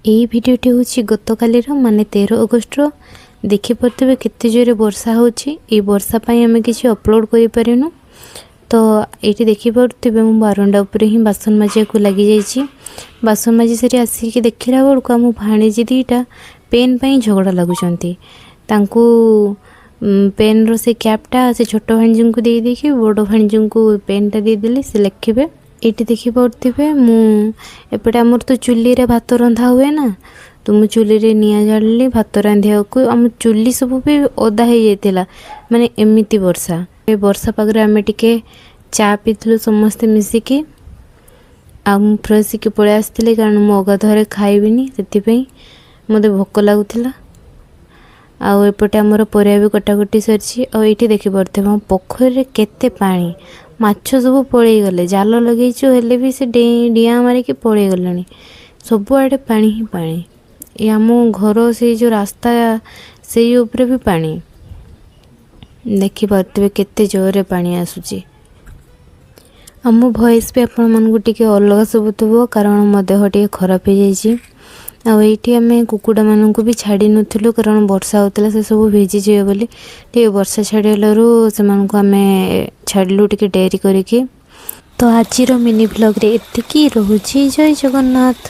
ଏଇ ଭିଡ଼ିଓଟି ହେଉଛି ଗତକାଲିର, ମାନେ 13 ଅଗଷ୍ଟର। ଦେଖିପାରୁଥିବେ କେତେ ଜୋରେ ବର୍ଷା ହେଉଛି। ଏଇ ବର୍ଷା ପାଇଁ ଆମେ କିଛି ଅପଲୋଡ଼ କରିପାରିନୁ। ତ ଏଇଠି ଦେଖିପାରୁଥିବେ, ମୁଁ ବାରଣ୍ଡା ଉପରେ ହିଁ ବାସନ ମାଜିବାକୁ ଲାଗିଯାଇଛି। ବାସନ ମାଜି ସାରି ଆସିକି ଦେଖିଲା ବେଳକୁ ଆମ ଭାଣିଜୀ ଦୁଇଟା ପେନ୍ ପାଇଁ ଝଗଡ଼ା ଲାଗୁଛନ୍ତି। ତାଙ୍କୁ ପେନ୍ର ସେ କ୍ୟାପ୍ଟା ସେ ଛୋଟ ଭାଣିଜୀଙ୍କୁ ଦେଇ ଦେଇକି ବଡ଼ ଭାଣିଜୀଙ୍କୁ ପେନ୍ଟା ଦେଇଦେଲି, ସେ ଲେଖିବେ। ଏଇଠି ଦେଖିପାରୁଥିବେ, ମୁଁ ଏପଟେ ଆମର ତ ଚୁଲିରେ ଭାତ ରନ୍ଧା ହୁଏ ନା, ତ ମୁଁ ଚୁଲିରେ ନିଆଁ ଜାଳିଲି ଭାତ ରାନ୍ଧିବାକୁ। ଆମ ଚୁଲି ସବୁ ବି ଓଦା ହେଇଯାଇଥିଲା, ମାନେ ଏମିତି ବର୍ଷା। ଏ ବର୍ଷା ପାଗରେ ଆମେ ଟିକେ ଚା ପିଇଥିଲୁ ସମସ୍ତେ ମିଶିକି। ଆଉ ମୁଁ ଫ୍ରେଶ୍ ହେଇକି ପଳେଇ ଆସିଥିଲି, କାରଣ ମୁଁ ଅଗାଧୁଆରେ ଖାଇବିନି, ସେଥିପାଇଁ ମୋତେ ଭୋକ ଲାଗୁଥିଲା। ଆଉ ଏପଟେ ଆମର ପରିବା ବି କଟାକଟି ସରିଛି। ଆଉ ଏଇଠି ଦେଖିପାରୁଥିବେ, ଆମ ପୋଖରୀରେ କେତେ ପାଣି, ମାଛ ସବୁ ପଳେଇଗଲେ। ଜାଲ ଲଗେଇଛୁ, ହେଲେ ବି ସେ ଡିଆଁ ମାରିକି ପଳେଇଗଲେଣି। ସବୁଆଡ଼େ ପାଣି ହିଁ ପାଣି। ଏ ଆମ ଘର ସେଇ ଯେଉଁ ରାସ୍ତା, ସେଇ ଉପରେ ବି ପାଣି। ଦେଖିପାରୁଥିବେ କେତେ ଜୋରରେ ପାଣି ଆସୁଛି। ଆଉ ମୋ ଭଏସ୍ ବି ଆପଣମାନଙ୍କୁ ଟିକେ ଅଲଗା ଶୁଭୁଥିବ, କାରଣ ମୋ ଦେହ ଟିକେ ଖରାପ ହେଇଯାଇଛି। ଆଉ ଏଇଠି ଆମେ କୁକୁଡ଼ାମାନଙ୍କୁ ବି ଛାଡ଼ି ନଥିଲୁ, କାରଣ ବର୍ଷା ହେଉଥିଲା, ସେ ସବୁ ଭିଜିଯିବେ ବୋଲି। ଟିକେ ବର୍ଷା ଛାଡ଼ିଗଲାରୁ ସେମାନଙ୍କୁ ଆମେ ଛାଡ଼ିଲୁ ଟିକେ ଡେରି କରିକି। ତ ଆଜିର ମିନି ବ୍ଲଗ୍ରେ ଏତିକି ରହୁଛି। ଜୟ ଜଗନ୍ନାଥ।